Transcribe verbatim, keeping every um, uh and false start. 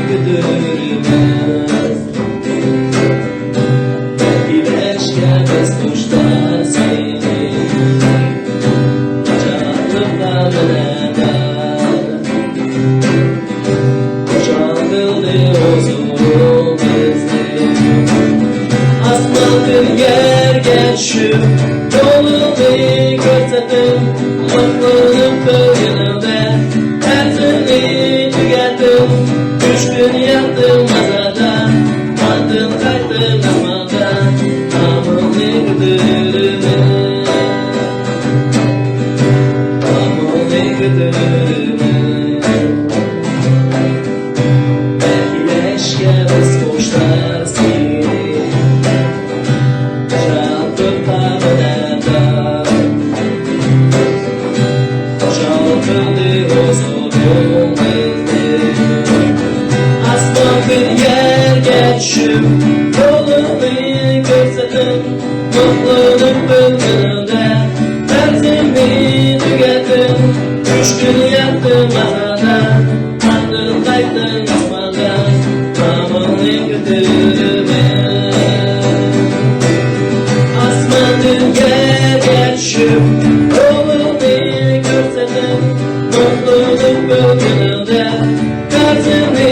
كۆتۈرمەس. ئىلەشكە بىز قۇشلار سېنى، جانلىقلار بىلەن بار. خۇشال قىلدى ھۇزۇرۇڭ بىزنى. ئاسماندىن يەرگە چۈشۈپ، يولۇڭنى كۆرسەتتىم. مۇڭلىنىپ كۆرگىنىڭدە، قەرزىمنى تۈگەتتىم. ئۈچ كۈن ياتتىم مازاردا، ئاندىن قايتتىم ئاسمانغا. نامىڭنى كۆتۈرىمەن، نامىڭنى كۆتۈرىمەن. بەھرىلەشكە بىز قۇشلار سېنى، شادلىققا بىلەن بار. خۇشال قىلدى ھۇزۇرۇڭ بىزنى. ئاسماندىن يەرگە چۈشۈپ، يولۇڭنى كۆرسەتتىم. مۇڭلىنىپ كۆرگىنىڭدە، قەرزىمنى تۈگەتتىم. ئۈچ كۈن ياتتىم مازاردا، ئاندىن قايتتىم ئاسمانغا. نامىڭنى كۆتۈرىمەن. ئاسماندىن يەرگە چۈشۈپ، يولۇڭنى كۆرسەتتىم. مۇڭلىنىپ كۆرگىنىڭدە، قەرزىمنى